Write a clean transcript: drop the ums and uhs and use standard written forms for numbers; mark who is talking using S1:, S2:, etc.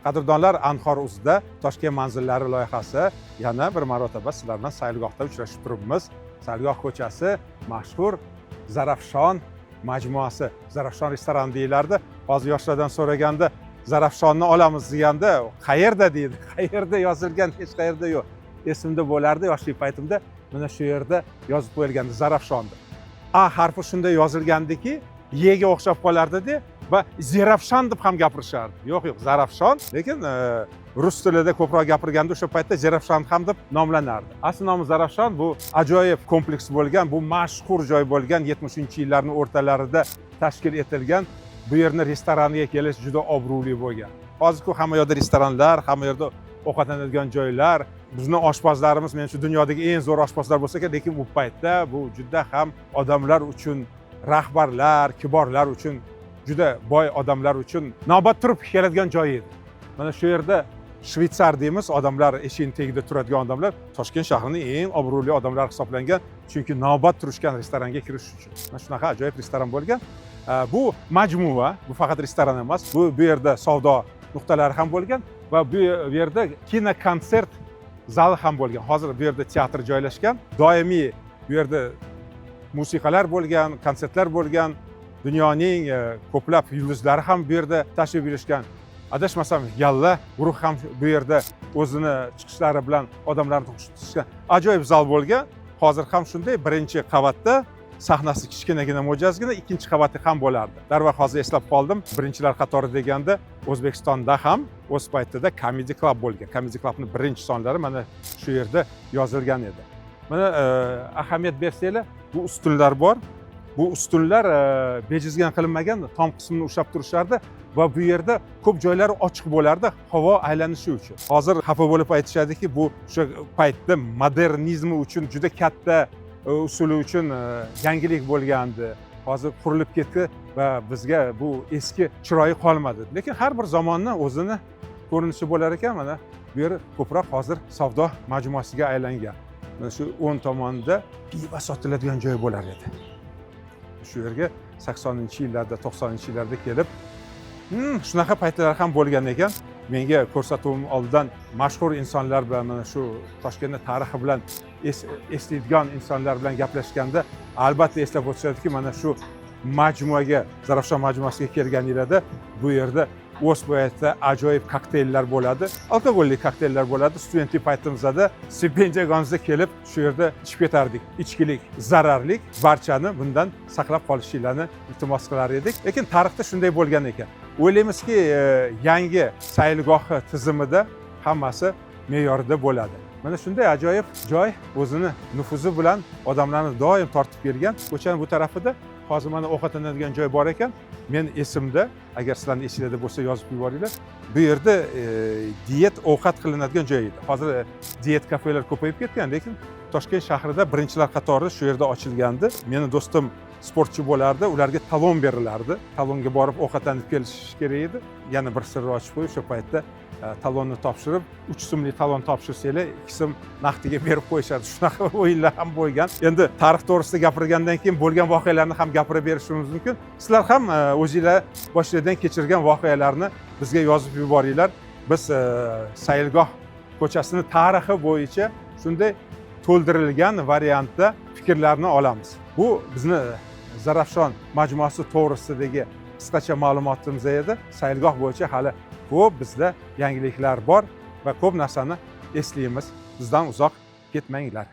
S1: Qadrdonlar, Anhor uzida Toshkent manzillari loyihasi yana bir marotaba sizlar bilan saylgohda uchrashib turibmiz. Saylgoh ko'chasi, mashhur Zarafshon majmuasi, Zarafshon restorani deyilardi. Hozir yoshlardan so'raganda, "Zarafshonni olamiz" deganda, "Qayerda?" deydi. Qayerda yozilgan? Hech qayerda yo'q. Esimda bo'lardi, yoshlik paytimda mana shu yerda yozib qo'yilgandi Zarafshon deb. A harfi shunday yozilgandiki, yega o'xshab qolardida va Zerafshon deb ham gapirishardi. Yo'q, yo'q, Zarafshon, lekin rus tilida ko'proq gapirganda o'sha paytda Zerafshon ham deb nomlanardi. Asl nomi Zarafshon. Bu ajoyib kompleks bo'lgan, bu mashhur joy bo'lgan, 70-yillarni o'rtalarida tashkil etilgan. Bu yerni restoraniga kelish juda obro'li bo'lgan. Hozirku hamma yoqda restoranlar, hamma yerda ovqatlanadigan joylar. Bizni oshpazlarimiz, menimcha, dunyodagi eng zo'r oshpazlar bo'lsa kerak, lekin u paytda bu juda ham odamlar uchun, rahbarlar, kiborlar uchun, juda boy odamlar uchun navbat turib keladigan joy edi. Mana shu yerda shvetsar deymiz, odamlar, eshikni tagida turadigan odamlar Toshkent shahrining eng obro'li odamlari hisoblangan, chunki navbat turishgan restoranga kirish uchun. Mana shunaqa ajoyib restoran bo'lgan. Bu majmua, bu faqat restoran emas, bu yerda savdo nuqtalari ham bo'lgan va bu yerda kinokonsert zali ham bo'lgan. Hozir bu yerda teatr joylashgan. Doimiy bu yerda musiqalar bo'lgan, konsertlar bo'lgan. Dunyoning ko'plab yulduzlari ham bu yerda tashrif buyurishgan. Adashmasam, Yalla guruh ham bu yerda o'zini chiqishlari bilan odamlarni xush tutishgan. Ajoyib zal bo'lgan. Hozir ham shunday, birinchi qavatda sahnasi kichkinagina, mo'jazgina, ikkinchi qavati ham bo'lardi. Darvoqe, hozir eslab qoldim, birinchilar qatori deganda, O'zbekistonda ham o'z paytida Comedy Club bo'lgan. Comedy Clubni birinchi sonlari mana shu yerda yozilgan edi. Mana ahamiyat bersanglar, bu ustunlar bor. Bu ustunlar bejizga qilinmagan, tom qismini ushlab turishardi va bu yerda ko'p joylari ochiq bo'lardi, havo aylanishi uchun. Hozir xafa bo'lib aytishadiki, bu o'sha paytda modernizmi uchun juda katta usuli uchun yangilik bo'lgandi, hozir qurilib ketdi va bizga bu eski chiroyi qolmadi. Lekin har bir zamonni o'zini ko'rinishi bo'lar ekan. Mana bu yer ko'proq hozir savdo majmuasiga aylangan. Mana shu o'ng tomonida pivo sotiladigan joy bo'lar edi. Shu yerga 80-yillarda, 90-yillarda kelib, shunaqa paytlar ham bo'lgan ekan. Menga ko'rsatuvim oldidan mashhur insonlar bilan, mana shu Toshkentni tarixi bilan eslaydigan insonlar bilan gaplashganda, albatta eslab o'tishadiki, mana shu majmuaga, Zarafshon majmuasiga kelganinglarda bu yerda o'z paytida ajoyib kokteyllar bo'ladi, alkogolli kokteyllar bo'ladi. Studentlik paytimizda stipendiya olganimizda kelib shu yerda ichib ketardik. Ichkilik zararlik, barchani bundan saqlab qolishinglarni iltimos qilar edik. Lekin tarixda shunday bo'lgan ekan. O'ylaymizki, yangi saylgohi tizimida hammasi me'yorida bo'ladi. Mana shunday ajoyib joy o'zini nufuzi bilan odamlarni doim tortib kelgan. Ko'chani bu tarafida hozir mana ovqatlanadigan joy bor ekan. Men esimda, agar sizlarni esinglarda bo'lsa, yozib yuboringlar, bu yerda diyet ovqat qilinadigan joy edi. Hozir diyet kafelar ko'payib ketgan, lekin Toshkent shahrida birinchilar qatorida shu yerda ochilgandi. Meni do'stim sportchi bo'lardi, ularga talon berilardi, talonga borib ovqatlanib kelish kerak edi. Yana bir sirni ochib qo'yib, o'sha paytda talonni topshirib, 3 so'mlik talon topshirsanglar, 2 so'm naqdiga berib qo'yishardi. Shunaqa o'yinlar ham bo'lgan. Endi tarix to'g'risida gapirgandan keyin bo'lgan voqealarni ham gapirib berishimiz mumkin. Sizlar ham o'zinglar boshinglardan kechirgan voqealarni bizga yozib yuboringlar. Biz Saylgoh ko'chasini tarixi bo'yicha shunday to'ldirilgan variantda fikrlarni olamiz. Bu bizni Zarafshon majmuasi to'g'risidagi qisqacha ma'lumotimiz edi. Saylgoh bo'yicha hali ko'p bizda yangiliklar bor va ko'p narsani eslaymiz. Bizdan uzoq ketmanglar.